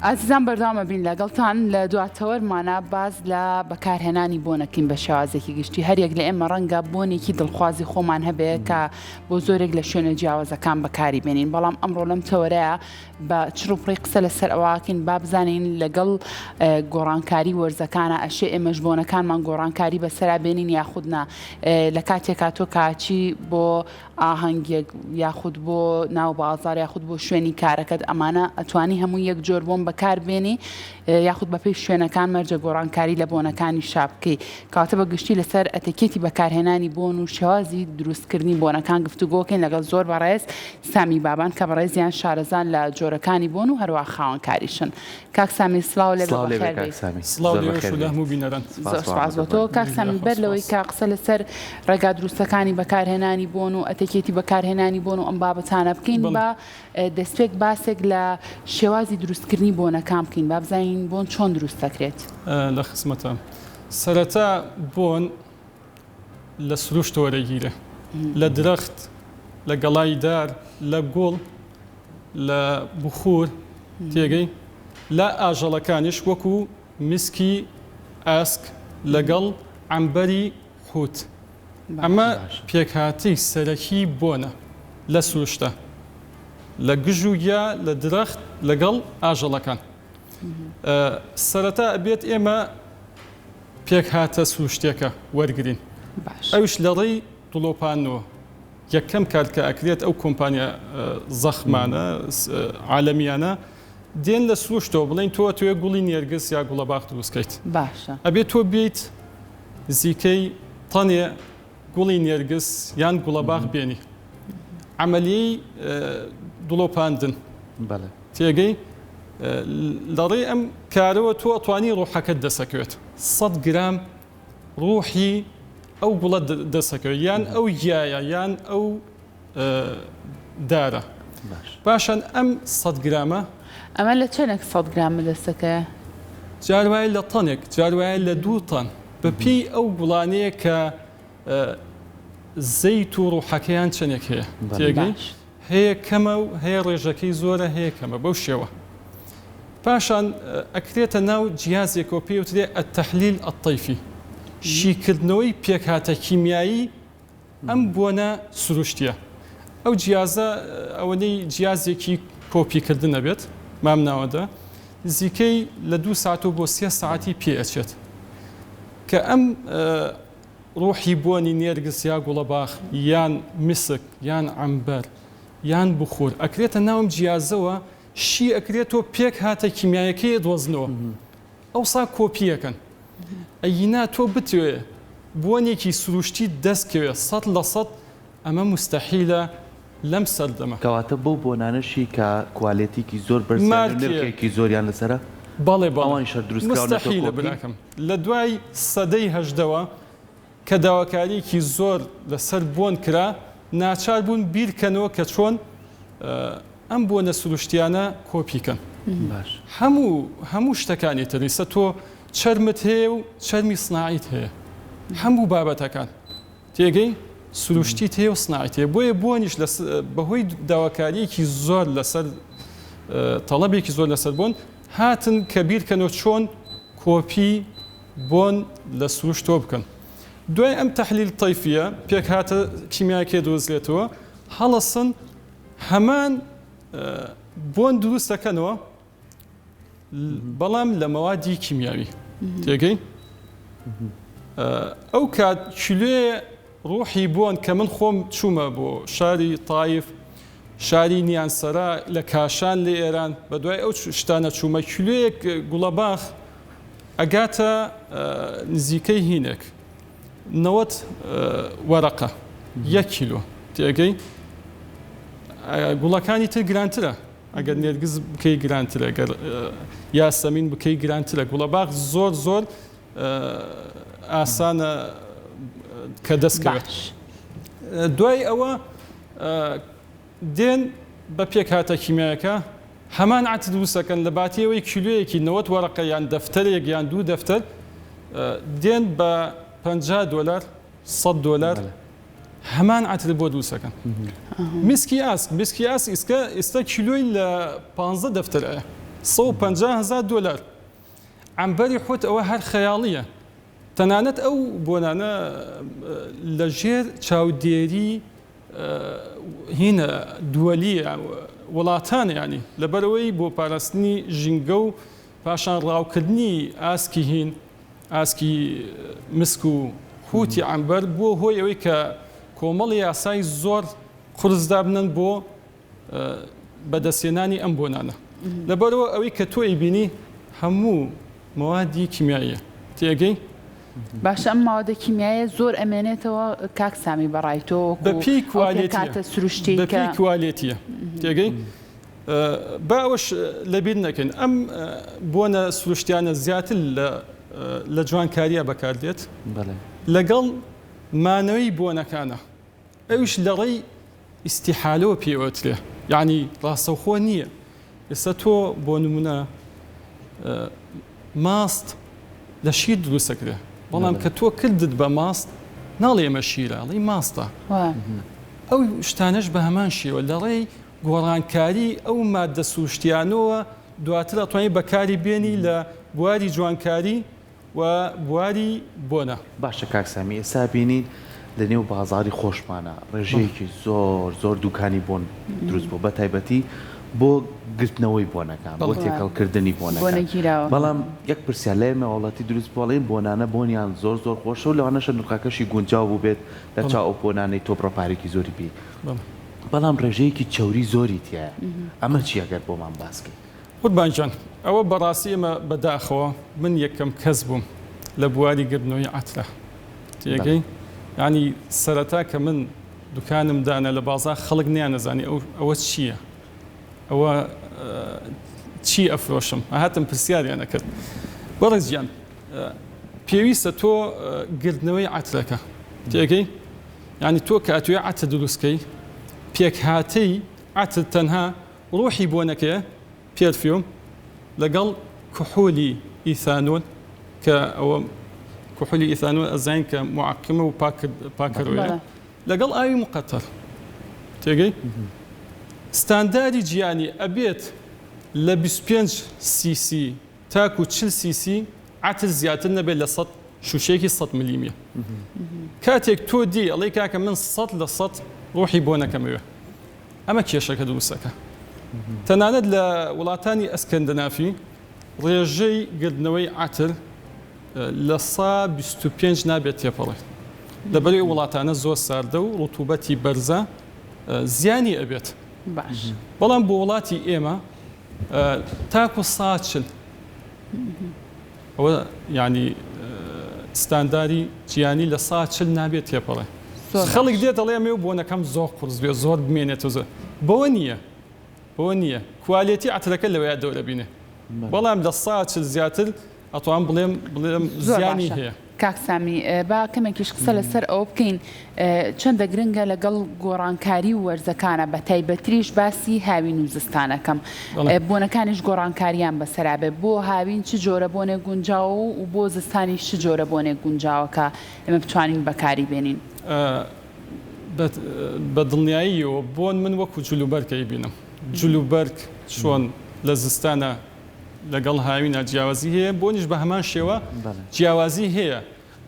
ئازیزان بەردەوام ئەبین لەگەڵتان لە دوا تەوەرمانا باس لە بەکارهێنانی بۆنەکەین بە شێوازێکی گشتی هەریەک لە ئێمە ڕەنگە بۆنێکی دڵخوازی خۆمان هەبێ کە بۆ زۆرێک لە شوێنە جیاوازەکان بەکاری بێنین بەڵام ئەمڕۆ لەم تەوەرەیە بە چڕ و پڕی قسە لەسەر ئەوەکەین با بزانین لەگەڵ گۆڕانکاری وەرزەکانە ئەشێ ئێمەش بۆنەکانمان گۆڕانکاری بەسەرا بێنین یاخود نا لە کاتێکا تۆ کاچی بۆ ئاهەنگێک یاخود بۆ ناو بازاڕ یاخود بۆ شوێنی کارەکەت ئەمانە ئەتوانی هەموو یەک جۆر بۆن بەکار بێنی یاخود بەپێی شوێنەکان مەرجە گۆڕانکاری لە بۆنەکانی شا بکەی کەواتە بە گشتی لەسەر ئەتەکێتی بەکارهێنانی بۆن و شێوازی دروستکردنی بۆنەکان گفتوگۆکەین لەگەڵ زۆر بەڕێز سامی بابان کە بەڕێزیان شارەزان لە جۆرەکانی بۆن و هەروە خاوەنکاریشن. کاک سامی سڵاو لێ بێ سڵاو لێ بێ بەخێر کاک بێی. سامی سڵاو زۆر لێوەش بەخێر و لە بێی هەموو بینەران. سپاس زۆر بۆ سپاس بۆ تۆ ئامادەبوونت. کاک سامی یاخوا بەر لەوەی سپاس. کە قسە لەسەر ڕێگا دروستەکانی بەکارهێنانی بۆن و ئەتەکێتی بەکارهێنانی بۆن و ئەم بابەتانە بکەین بەڵێ. با دەستپێک باسێک لە شێوازی دروستکردنی بۆنەکان بکەین با بزانین بۆن چۆن دروست دەکرێت. لە خزمەتام. سەرەتا بۆن لە سروشتەوە دەگیرێ لە درەخت، لە گەڵای دار، لە گوڵ، لە بخور تێگەی لە ئاژەڵەکانیش وەکو میسکی ئاسک لەگەڵ عەمبەری حوت ئەمە پێکهاتەی سەرەکی بۆنە لە سروشتە لە گژ و گیا لە درەخت لەگەڵ ئاژەڵەکان سەرەتا ئەبێت ئێمە پێکهاتە سروشتیەکە وەرگرین ئەویش لەڕێی دڵۆپانەوە یەکەم کار کە ئەکرێت ئەو کۆمپانیا زەخمانە عالەمیانە دێن لە سروشتەوە بڵین تۆ توێ گوڵی نێرگز یا گوڵەباخ دروستکەیت باشە ئەبێت تۆ بیت نزیکەی تەنێ گوڵی نێرگز یان گوڵەباخ بێنی عملیەی دڵۆپاندن تێگەی لەڕێی ئەم کارەوە تۆ ئەتوانی ڕوحەکەت دەسەکەوێت سەد گرام ڕوحی ئەو گوڵە دەسەکەوێت یان ئەو گیایە یان ئەو دارە پاشان ئەم سەد گرامە ئەمە لە چەنێک سەد گرامە دەستەکەوێ؟ جار وایە لە تەنێک جار وایە لە دوو تەن بەپێی ئەو گوڵانەیە کە زەیت و ڕوحەکەیان چەنێک هەیە تێگەی هەیە کەمە و هەیە ڕێژەکەی زۆرە هەیە کەمە بەو شێوە پاشان ئەکرێتە ناو جیازێکەوە پێی وترێ التحلیل الطیفی شیکردنەوەی پێکهاتە کیمیایی ئەم بۆنە سروشتیە ئەو جیازە ئەوەنەی جیازێکی کۆپیکردن ئەبێت مامناوەندە نزیکەی لە دوو ساعت و بۆ سێ ساعتی پێ ئەچێت کە ئەم ڕوحی بۆنی نێرگز یا گوڵەباخ یان میسک یان عەمبەر یان بخور ئەکرێتە ناو ئەم جیازەوە شی ئەکرێتەوە پێکهاتە کیمیایەکەی ئەدۆزنەوە ئەوسا کۆپی ئەکەن ئەگینا تۆ بتەوێ بۆنێکی سروشتیت دەست کەوێ 100% ئەمە موستەحیلە لەم سەردەمە. کەواتە بەو بۆنانەشی کە کوالێتیکی زۆر بەرزیان و مارکێ. نرخێکی زۆریان لەسەرە بەڵێ بەڵێ ئەوانیش هەر دروستکراونەتەوە موستەحیلە کۆپین؟ براکەم لە دوای سەدەی هەژدەوە کە داواکارییەکی زۆر لەسەر بۆن کرا، ناچار بوون بیرکەنەوە کە چۆن ئەم بۆنە سروشتیانە کۆپی کەن. هەموو هەموو شتەکانی تر ئیستا تۆ چەرمت هەیە و چەرمی سناعیت هەیە، هەموو بابەتەکان تێگەی سروشتیت هەیە و سناعیت هەیە، بۆیە بۆنیش بەهۆی داواکارییەکی زۆر لەسەر تەڵەبێکی زۆر لەسەر بۆن هاتن کە بیرکەنەوە چۆن کۆپی بۆن لە سروشتەوە بکەن. دوای ئەم تەحلیل تەیفیە پێکهاتە کیمیایەکەی دۆزرێتەوە، هەڵەسن هەمان بۆن دروست دەکەنەوە بەڵام لە مەوادی کیمیاوی تێگەی ئەو کات کیلۆێ ڕوحی بۆن کە من خۆم چوومە بۆ شاری تایف شاری نیانسەرا لە کاشان لە ئێران بە دوای ئەو شتانە چوومە کیلۆیەک گوڵەباخ ئەگاتە نزیکەی هینێک 90 وەرەقە یەک کیلۆ تێگەی گوڵەکانی تر گرانترە ئەگەر نێرگز بکەی گرانترە گەر یاسەمین بکەی گرانترە گوڵەباخ زۆر زۆر ئاسانە کە دەستکەوێت دوای ئەوە دێن بە پێکهاتە کیمیایەکە هەمان عەتر دروست دەکەن لە باتی ئەوەی کیلۆیەکی 90 وەرەقە یان دەفتەرێک یان دوو دەفتەر دێن بە 50 دۆلار 100 دۆلار هەمان عەتر بۆ دروست دەکەن میسکی ئاسک میسکی ئاسک ئیسکە ئێستا کیلۆی لە 15 دەفتەر ئەیە. 150 هەزار دۆلار. عەمبەری حوت ئەوە هەر خەیاڵییە. تەنانەت ئەو بۆنانە لە ژێر چاودێری هینە دووەلیە وڵاتانە یانی لەبەرئەوەی بۆ پاراستنی ژینگە و پاشان ڕاوکردنی ئاسکی هین ئاسکی مسک و حوتی عەمبەر بووە هۆی ئەوەی کە کۆمەڵی یاسای زۆر قورس دابنەن بۆ بەدەستهێنانی ئەم بۆنانە. لەبەرئەوە ئەوەی کە تۆ ئەیبینی هەموو مەوادی کیمیاییە. تێئەگەی؟ باشە ئەم مەوادە کیمیایە زۆر ئەمێنێتەوە کاک سامی بەڕای تۆ وەکو بەپێی ئەو کوالێتیە پێکهاتە سروشتیەی کە بەپێی کوالێتیە. تێگەی؟ با ئەوەش لەبیر نەکەین ئەم بۆنە سروشتیانە زیاتر لە لە جوانکاریە بەکاردێت لەگەڵ مانەوەی بۆنەکانە. ئەویش لەڕێی ئیستیحالەوە پێی ئەوترێ یانی ڕاستەوخۆ نییە ئێستا تۆ بۆ نمونە ماست لە شیر دروستەکرێ بەڵام کە تۆ کردت بە ماست ناڵێ ئەمە شیرە ئەڵێی ماستە ئەو شتانەش بە هەمان شێوە لەڕێی گۆڕانکاری ئەو ماددە سروشتیانەوە دواتر ئەتوانی بەکاری بێنی لە بواری جوانکاری و بواری بۆنە. باشە کاک سامی ئێستا بینین لە نێو بازاری خۆشمانا ڕێژەیەکی زۆر زۆر دوکانی بۆن دروست بووە بە تایبەتی بۆ گرتنەوەی بۆنەکان بۆ تێکەڵ کردنی بۆنەکان بەڵام یەک پرسیار لای ئێمە وڵاتی دروست بووە ئەڵێن بۆنانە بۆنیان زۆر زۆر خۆشە و لەوانەشە نرخەکەشی گونجاو بووبێت لە چاو ئەو بۆنانەی تۆ بڕە پارێکی زۆری پێی بەڵام ڕێژەیەکی چەوری زۆری تیایە ئەمە چیە گەر بۆمان باس کەی؟ قوربان گیان ئەوە بەڕاستی ئێمە بەداخەوە من یەکەم کەس بووم لە بواری گردنەوەی عەترە تێگەی یانی سەرەتا کە من دوکانم دانا لە بازاڕ خەڵک نیانەزانی ئەو ئەوە چییە ئەوە چی ئەفرۆشم هاتم پرسیاریان ئەکرد بەڕێز گیان پێویستە تۆ گردنەوەی عەترەکە تێگەی یانی تۆ کە ئەتوێ عەتر دروستکەی پێکهاتەی عەتر تەنها ڕوحی بۆنەکەیە، perfume، لەگەڵ کحولی ئیثانۆل کە ئەوە کحولی ئیثانۆل ئەزانین کە معقمە و پاکەرەوەیە لەگەڵ ئاوی مقەتەر تێگەی ستانداری جیانی ئەبێت لە 25 سیسی تاکو 40 سیسی عەتر زیاتر نەبێت لە 100 شوشەیەکی 100 ملیمیە کاتێک تۆ دی ئەڵێ کاکە من 100 لە 100 ڕوحی بۆ نەکەمەوێ ئەمە کێشەکە دروستەکە. تەنانەت لە وڵاتانی ئەسکەندەنافی ڕێژەی گردنەوەی عەتر 25% نابێت تێپەڕێت. لەبەرئەوەی وڵاتانە زۆر ساردە و ڕتوبەتی بەرزە زیانی ئەبێت. باش. بەڵام بۆ وڵاتی ئێمە تاکو 40% ئەوە یانی ستانداری جیانی 40% نابێت تێپەڕێ. خەڵک دێت دەڵێ ئەمەوێ بۆنەکەم زۆر قورس بێ زۆر بمێنێتەوە زۆر بەوە نییە بەوە نییە quality عەترەکە لەوەیا دەورە بینێ بەڵام 40% زیاتر ئەتوان بڵێم بڵێم زیانی هەیە. کاک سامی با کەمێکیش قسە لەسەر ئەوە بکەین چەندە گرنگە لەگەڵ گۆڕانکاری و وەرزەکانە بە تایبەتریش باسی هاوین و زستانەکەم بۆنەکانیش گۆڕانکاریان بەسەرا بێ بۆ هاوین چ جۆرە بۆنێک گونجاوە و بۆ زستانیش چ جۆرە بۆنێک گونجاوە کە ئێمە بتوانین بەکاری بێنین؟ بە دڵنیاییەوە بۆن من وەکو جلوبەرگ ئەیبینم جلوبەرگ چۆن لە زستانە لەگەڵ هاوینە جیاوازی هەیە بۆنیش بە هەمان شێوە جیاوازی هەیە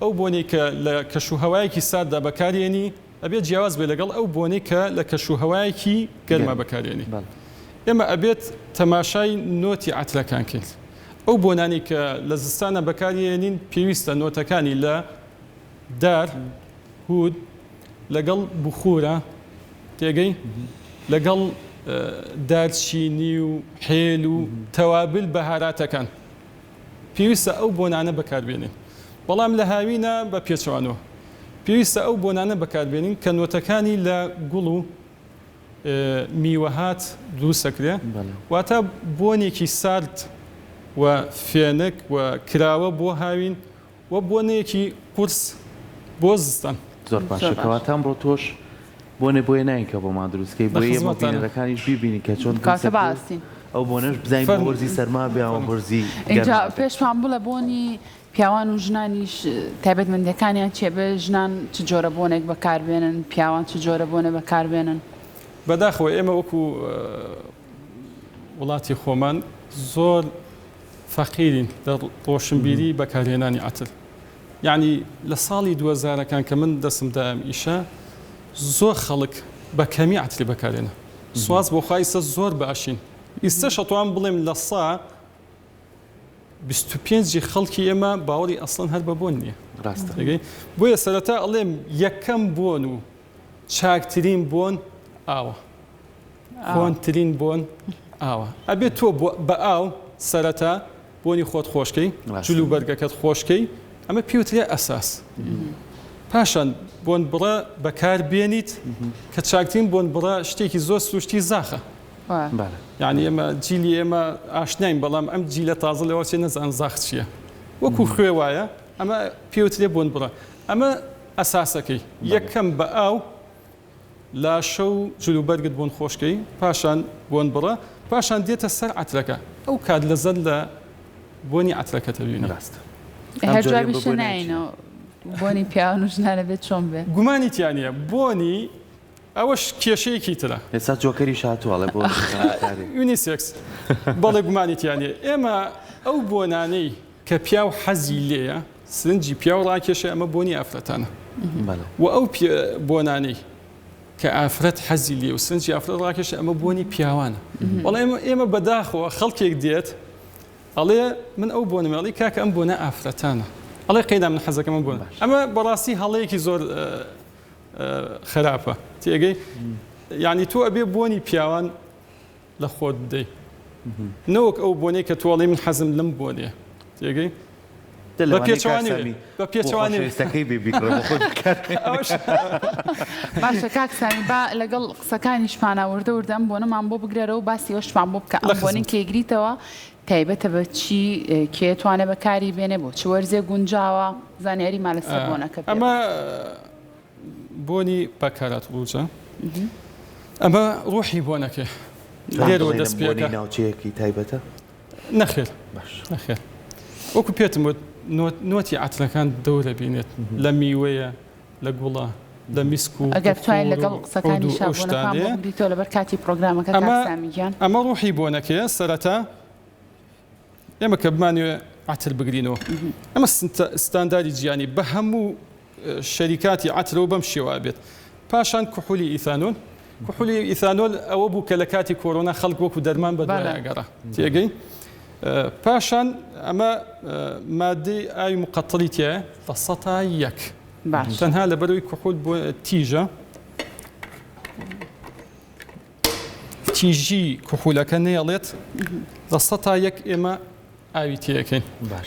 ئەو بۆنەی کە لە کەش و هەوایەکی سارددا بەکارێنی ئەبێت جیاواز بێت لەگەڵ ئەو بۆنەی کە لە کەش و هەوایەکی گەرما بەکارێنی. ئێمە ئەبێت تەماشای نۆتی عەترەکان کەین. ئەو بۆنانەی کە لە زستانا بەکاریێنین پێویستە نۆتەکانی لە دار، هود، لەگەڵ بخورە، تێگەی؟ لەگەڵ دارچینی و حێل و تەوابل بەهاراتەکان. پێویستە ئەو بۆنانە بەکاربێنین. بەڵام لە هاوینە بە پێچەوانەوە. پێویستە ئەو بۆنانە بەکاربێنین کە نۆتەکانی لە گوڵ و میوەهات دروست دەکرێ. واتە بۆنێکی سارد و فێنک و کراوە بۆ هاوین و بۆنێکی قورس بۆ زستان. زۆر باشە کەواتە ئەمڕۆ تۆش بۆنێ بۆیە ناین کە بۆمان دروست کەی بۆیە ئێمە بینەرەکانیش بیبینین کە چۆن دروست دەکرێ ئەو بۆنەش بزانین بۆ وەرزی سەرما بێ یان وەرزی ئینجا پێشمان بڵێ بۆنی پیاوان و ژنانیش تایبەتمەندیەکانیان چیە بێ ژنان چ جۆرە بۆنێک بەکاربێنن پیاوان چ جۆرە بۆنێ بەکاربێنن؟ بەداخەوە ئێمە وەکو وڵاتی خۆمان. زۆر فەقیرین لە ڕۆشنبیری بەکارهێنانی عەتر. یەعنی لە ساڵی دووەزارەکان کە من دەستم دا ئەم ئیشە زۆر خەڵک بە کەمی عەتری بەکارێنە. سواس بۆ خوا ئیستا زۆر باشین. ئیستەش ئەتوانم بڵێم لە سا 25 ی خەڵکی ئێمە باوەڕی ئەسڵەن هەر بە بۆن نییە. ڕاستە. تێگەی؟ بۆیە سەرەتا ئەڵێم یەکەم بۆن و چاکترین بۆن ئاوە. کۆنترین بۆن ئاوە. ئەبێ تۆ بە ئاو سەرەتا بۆنی خۆت خۆشکەی، جل و بەرگەکەت خۆشکەی، ئەمە پێوترێ ئەساس. پاشان بۆن بڕە بەکار بێنیت کە چاکترین بۆن بڕە شتێکی زۆر سروشتی زاخە. یعنی ئێمە جیلی ئێمە ئاشناین بەڵام ئەم جیلە تازە لەوە چێ نەزان زاخ چییە. وەکو خوێ وایە ئەمە پێوترێ بۆن بڕە. ئەمە ئەساسەکەی یەکەم بە ئاو لاشە و جلوبەرگت بۆن خۆش کەی پاشان بۆن بڕە پاشان دێتە سەر عەترەکە ئەو کات لەزەت لە بۆنی عەترەکەت ئەبینی. ڕاستە. ئەم هەر جۆرەی بە جوابیشە بۆنی چییە؟ ناینەوە بۆنی پیاوان و ژنانە بێت چۆن بێ؟ گومانی تیا نییە بۆنی ئەوەش کێشەیەکی ترە. ئێستا جۆکەریش هاتووە ئەڵێ بۆ کارێ. یونیسێکس بەڵێ گومانی تیا نییە ئێمە ئەو بۆنانەی کە پیاو حەزی لێیە سرنجی پیاو ڕاکێشێ ئەمە بۆنی ئافرەتانە و ئەو بۆنانەی کە ئافرەت حەزی لێ و سرنجی ئافرەت ڕاکێشێ ئەمە بۆنی پیاوانە بەڵێ ئێمە بەداخەوە خەڵکێک دێت ئەڵێ من ئەو بۆنم ئەڵێ کاکە ئەم بۆنە ئافرەتانە ئەڵێ قەیدا من حەزەکەم ئەم بۆنە ئەمە بەڕاستی هەڵەیەکی زۆر خراپە تێگەی یعنی تۆ ئەبێ بۆنی پیاوان لە خۆت بدەی نەوەک ئەو بۆنەی کە تۆ ئەڵێی من حەزم لەم بۆنەیە تێگەی بە پێچەوانەی بێ بە پێچەوانەی بێ. خۆشەویستەکەی بێ بیکڕێ بۆ خۆی بکات. ئەوەش باشە کاک سامی با لەگەڵ قسەکانیشمانا وردە وردە ئەم بۆنەمان بۆ بگرەرەوە و باسی ئەوەشمان بۆ بکە لە ئەم بۆنەی خزمەت. کە ئەیگریتەوە تایبەتە بە چی کێ توانێ بەکاری بێنێ بۆ چ وەرزێک گونجاوە زانیاریمان لەسەر بۆنەکە پێ ئەمە بڵێ. بۆنی بەکارات ڕووجە ئەمە ڕوحی بۆنەکەی لێرەوە دەست بۆنی پێکە ناوچەیەکی تایبەتە؟ نەخێر باش نەخێر وەکو پێتم وت نۆتی عەترەکان دەورە بینێت لە میوەیە لە گوڵە لە میسک و ئەگەر بتوانین بخور لەگەڵ و عود قسەکانی و ئەو شا بۆنەکان بۆ شتانەیە بگریتەوە لەبەر کاتی پرۆگرامەکە کاک ئەمە سامی گیان. ئەمە ڕوحی بۆنەکەیە سەرەتا ئێمە کە بمانەوێ عەتر بگرینەوە ئەمە ستانداری جیهانی بە هەموو شەریکاتی عەترەوە بەم شێوە بێت پاشان کحولی ئیثانۆل کحولی ئیثانۆل ئەوە بوو کە لە کاتی کۆرۆنا خەڵک وەکو دەرمان بە دوای ئەگەڕا تێگەی پاشان ئەمە مادەی ئاوی مقەتڵی تایە 1% تەنها لەبەرەوەی کحول بۆ تیژە تیژی کحولەکە نەیەڵێت 1% ئێمە ئاوی تێەکەین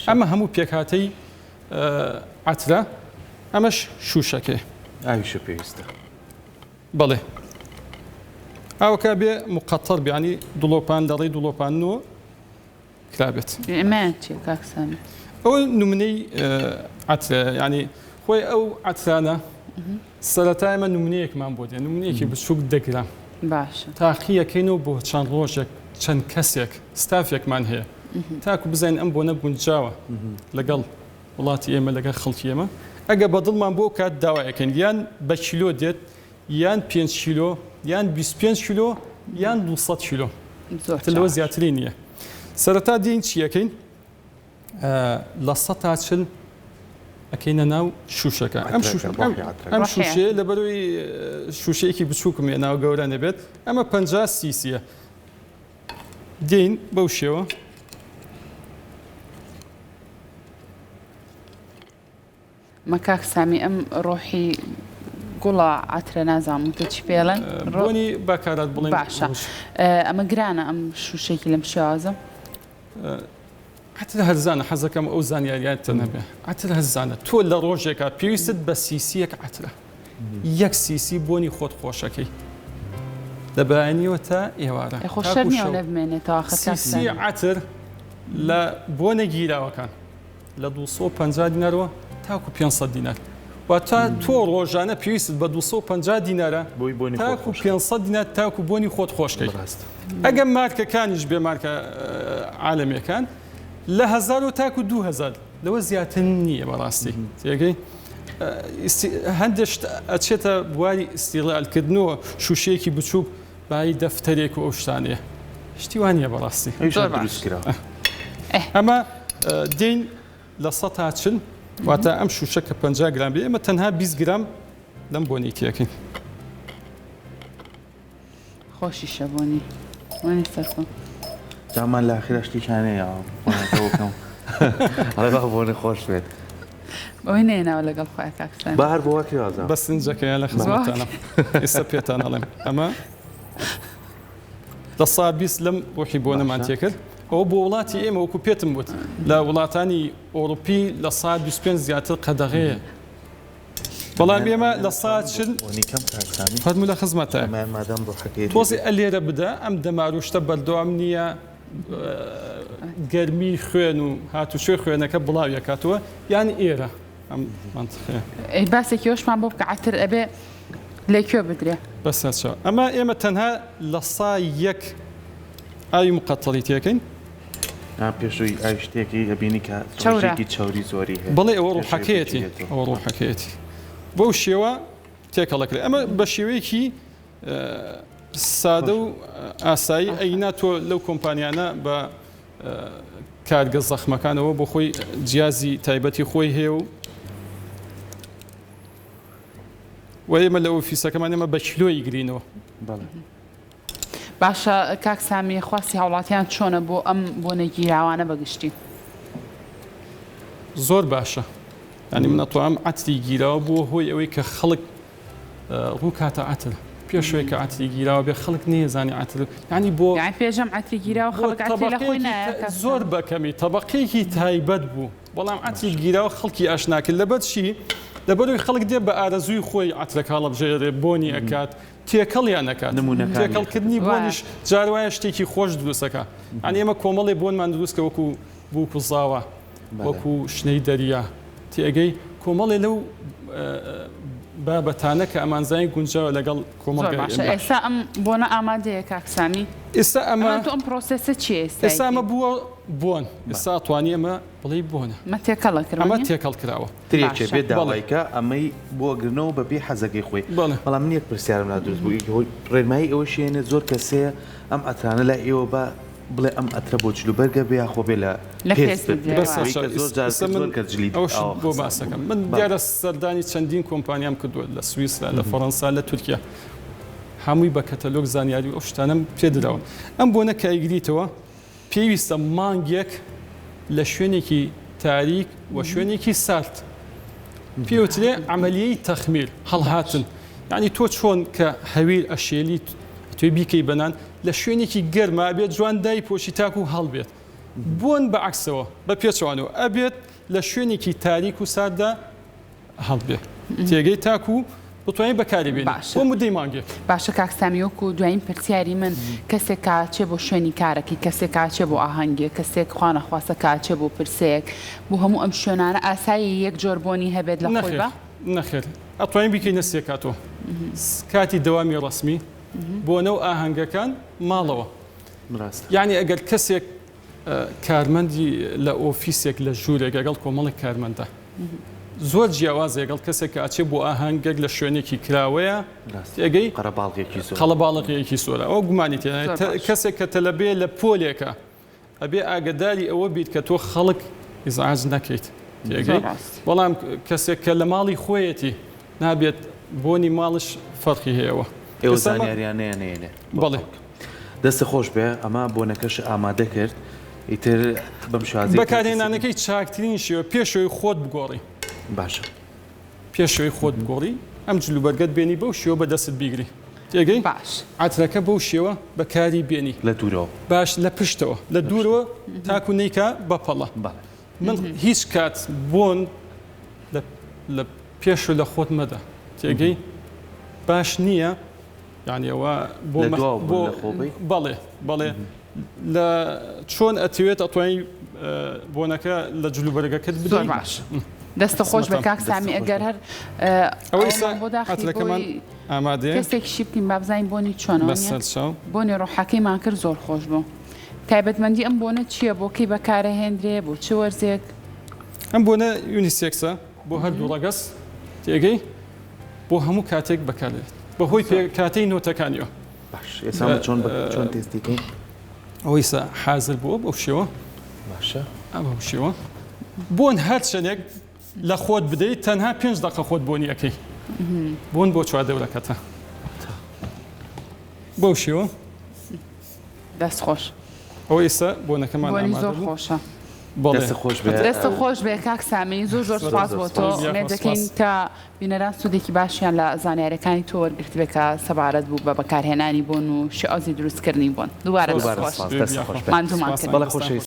ئەمە هەموو پێکهاتەی عەترە ئەمەش شوشەکەی ئاویشە پێویستە بەڵێ ئاوەکە بێ مقەتەر بیانی دڵۆپان دەڵێ دڵۆپانەوە کرابێت ئەمەیان چیە کاک سامی؟ ئەوە نمونەی عەترە یعنی خۆی ئەو عەترانە سەرەتا ئێمە نمونەیەکمان بۆ دێ نمونەیەکی بچووک دە گرام باشە تاقیەکەین و بۆ چەند ڕۆژێک چەند کەسێک ستافێکمان هەیە تاکو بزانین ئەم بۆنە گونجاوە لەگەڵ وڵاتی ئێمە لەگەڵ خەڵکی ئێمە ئەگە بەدڵمان بۆ کات داوایەکەین یان بە کیلۆ دێت یان 5 کیلۆ یان 25 کیلۆ یان 200 کیلۆ لەوە زیاتری نییە سەرەتا دێین چیەکەین 40% ئەکەینە ناو شوشەکە ئەم ئەم شوشەیە لەبەرەوەی شوشەیەکی بچووکم ناو گەورە نەبێت ئەمە 50 سیسیە دێین بەو شێوە مە کاک سامی ئەم ڕۆحی گوڵە عەترە نازانم وتە چی پێڵێن بۆنی باکارات بڵێن باشە ئەمە گرانە ئەم شوشێکی لەم شێوازە عەتر هەرزانە حەزەکەم ئەو زانیاریاتە نەبێ عەتر هەرزانە تۆ لە ڕۆژێکا پێویستت بە سیسیەک عەترە یەک سیسی بۆنی خۆت خۆشەکەی لە بەیانیەوە تا ئێوارە خۆشەر نییە نەبمێنێتەوە سیسی عەتر لە بۆنە گیراوەکان لە 250 دینارەوە تاکو 500 دینار واتە تۆ ڕۆژانە پێویستت بە 250 دینارە تاکو 500 دینار تاکو بۆنی خۆت خۆشکەی ئەگەر مارکەکانیش بێ مارکە عالەمیەکان لە هەزار و تاکو 2000 لەوە زیاتر نییە بەڕاستی تێگەی هەندێک شت ئەچێتە بواری ئیستیغلالکردنەوە شوشەیەکی بچووک بایی دەفتەرێک و ئەو شتانەیە. شتی وا نییە بەڕاستی. ئەویش هەر دروست کرا. ئەمە دێین 40% واتە ئەم شوشە کە 50 گرام بێ ئێمە تەنها 20 گرام لەم بۆنی تێکەین. خۆشیشە بۆنی بۆنی سەرخۆ. جامان لە ئاخیرا شتێکیان هەیە بۆنەکە بکەم ئەڵێ با بۆنی خۆش بێت. ئەوەی نەهێناوە لەگەڵ خۆیان کاک سامی. با هەر بۆ وا کرێ بە سنجەکەیە لە خزمەتتانم ئێستا پێتان ئەڵێم ئەمە 20% لەم ڕۆحی بۆنەمان تێکرد ئەوە بۆ وڵاتی ئێمە وەکو پێتم وت لە وڵاتانی ئەوروپی 25% زیاتر قەدەغەیە بەڵام ئێمە 40% فەرموو لە خزمەتە تۆزێ ئەلێرە بدە ئەم دەمار و شتە بەردەوام نییە گەرمی خوێن و هاتوچۆی خوێنەکە بڵاویەکاتەوە یان ئێرە ئەم مەنتقەیە. ئەی باسێکی ئەوشمان بۆ بکە عەتر ئەبێ لە کوێ بدرێ؟ بەسەرچاو ئەمە ئێمە تەنها 1% ئاوی مقەتەڵی تێکەین. نا پێشووی ئاوی شتێکی ئەبینی کە چەورێکی چەوری زۆری هەیە. بەڵێ ئەوە ڕوحەکەیەتی ئەوە ڕوحەکەیەتی بەو شێوە تێکەڵەکرێ ئەمە بە شێوەیەکی سادە و ئاسایی ئەینا تۆ لەو کۆمپانیانە بە کارگە زەخمەکانەوە بۆ خۆی جیازی تایبەتی خۆی هەیە و و ئێمە لە ئۆفیسەکەمان ئێمە بە کیلۆی گرینەوە. باشە کاک سامی خواستی هاوڵاتیان چۆنە بۆ ئەم بۆنە گیراوانە بە گشتی؟ زۆر باشە یانی من ئەتوانم عەتری گیراوە بووە هۆی ئەوەی کە خەڵک ڕووکاتە عەتر پێشەوەی کە عەتری گیراوە بێ خەڵک نەیەزانی عەتر یانی بۆ یانی پێشم عەتری گیراوە خەڵک عەتری لە خۆی نایە زۆر بەکەمی تەبەقەیەکی تایبەت بوو بەڵام عەتری گیراوە خەڵکی ئاشنا کرد لەبەر چی لەبەرەوەی خەڵک دێ بە ئارەزووی خۆی عەترەکە هەڵەبژێرێ بۆنی ئەکات تێکەڵیان ئەکات تێکەڵکردنی بۆنیش جار وایە شتێکی خۆش دروست ئەکا یانی ئێمە کۆمەڵێ بۆنمان دروست کە وەکو بووک و زاوا وەکو شنەی دەریا تێگەی کۆمەڵێ لەو بابەتانە کە ئەمانزانی گونجاوە لەگەڵ کۆمەڵگای باشە ئێستا ئەم بۆنە ئامادەیە کاک سامی ئێستا ئەمە تۆ ئەم process ە چییە ئێستا ئێستا ئەمە بووە بۆن ئێستا توانی ئەمە بڵێی بۆنە. ئەمە تێکەڵە کرد ئەمە تێکەڵ کراوە. ترێکێ بێ داوای کە ئەمەی بۆ ئەگرنەوە بە پێی حەزەکەی خۆی بەڵام من یەک پرسیارم لا دروست بوو ڕێنمایی ئەوەش هێنێ زۆر کەس هەیە ئەم عەترانە لای ئێوە با بڵێ ئەم عەترە بۆ جلوبەرگە بێ یاخۆ بێ لە پێست بدرێ زۆر جار زۆر کەس جلی ئەوەش بۆ باسەکەم من دیارە سەردانی چەندین کۆمپانیام کردووە لە سویسرا لە فەڕەنسا لە تورکیا هەمووی بە کەتەلۆگ زانیاری و ئەو شتانەم پێ دراون ئەم بۆنە کە ئەیگریتەوە پێویستە مانگێک لە شوێنێکی تاریک و شوێنێکی سارد پێوترێ عەمەلیەی تەخمیر هەڵهاتن یعنی تۆ چۆن کە هەویر ئەشێلیت توی بیکەی بەنان لە شوێنێکی گەرما بێت جوان دای پۆشی تاکو هەڵبێت بۆن بە عەکسەوە بە پێچەوانەوە ئەبێت لە شوێنێکی تاریک و سارددا هەڵبێ تێگەی تاکو بتوانین بەکاری بێنی باشە. بۆ مدەی مانگێک. باشە کاک سامی وەکو دوایین پرسیاری من کەسێک کە ئەچێ بۆ شوێنی کارەکەی کەسێک کە ئەچێ بۆ ئاهەنگێک کەسێک خوا نەخواستە کە ئەچێ بۆ پرسەیەک بۆ هەموو ئەم شوێنانە ئاساییە یەک جۆر بۆنی هەبێت لە خۆی نەخێر با؟ نەخێر ئەتوانین بیکەینە سێ کاتۆ کاتی دەوامی ڕەسمی بۆنە و ئاهەنگەکان ماڵەوە ڕاستە. یانی ئەگەر کەسێک کارمەندی لە ئۆفیسێک لە ژوورێک لەگەڵ کۆمەڵێک کارمەندە زۆر جیاوازە لەگەڵ کەسێک کە ئەچێ بۆ ئاهەنگێک لە شوێنێکی کراوەیە تێگەی قەرەباڵغێکی زۆر قەڵەباڵغیەکی زۆرە ئەو گومانی تێدا کەسێک کە تەلەبەیە لە پۆلێکە ئەبێ ئاگداری ئەوە بیت کە تۆ خەڵک ئیزعاج نەکەیت تێگەی بەڵام کەسێک کە لە ماڵی خۆیەتی نابێت بۆنی ماڵش فەرقی هەیەوە. ئێوە زانیاریانەیان نەیەنێ. بەڵێ. دەستت خۆش بێ ئەمە بۆنەکەش ئامادە کرد ئیتر بەم شازی بەکارهێنانەکەی چاکترین شێوە پێشەوەی خۆت بگۆڕی باشە پێشەوەی خۆت بگۆڕی ئەم جلوبەرگەت بێنی بەو شێوە بە دەستت بیگری تێگەی باش عەترەکە بەو شێوە بەکاری بێنی لە دوورەوە باش لە پشتەوە لە دوورەوە تاکو نیکا بەپەڵە من هیچ کات بۆن لە پێش و لە خۆت مەدە تێگەی باش نییە یعنی ئەوە بۆ بۆ بەڵێ بەڵێ لە چۆن ئەتوێت ئەتوانی بۆنەکە لە جلوبەرگەکەت بدەی باش دەستە خۆش بە کاک سامی ئەگەر هەر ئەوەی بۆ داخلەکەمان ئامادەیە کەسێکیشی بکەین با بزانین بۆنی چۆنە بۆنی ڕۆحەکەیمان کرد زۆر خۆش بوو تایبەتمەندی ئەم بۆنە چییە؟ بۆ کەی بەکارەهێندرێ؟ بۆ چ وەرزێک؟ ئەم بۆنە unisex ە بۆ هەردوو ڕەگەز تێگەی بۆ هەموو کاتێک بەکاردێت بەهۆی پێکهاتەی نۆتەکانیەوە. باش ئێستا ئەمە چۆن چۆن تێستی کەین؟ ئەوەی سە حازر بووە بەو شێوە. باشە. بەو شێوە. بۆن هەر چەندێک لە خۆت بدەیت تەنها پێنج دەقە خۆت بۆنی ئەکەی. بۆن بۆ چواردەورەکەتە. بەو شێوە. دەست خۆش. ئەوە ئێستا بۆنەکەمان بۆنی زۆر خۆشە. دەست خۆش بێ. دەست خۆش بێ کاک سامی زۆر زۆر سوپاس بۆ تۆ ئومێد دەکەین کە بینەران سوودێکی باشیان لە زانیاریەکانی تۆ وەرگرتبێ کە سەبارەت بوو بە بەکارهێنانی بۆن و شێوازی دروستکردنی بۆن. دووبارە دەست خۆش. دەست خۆش. ماندوومان کردی. بەڵێ خۆشەویست.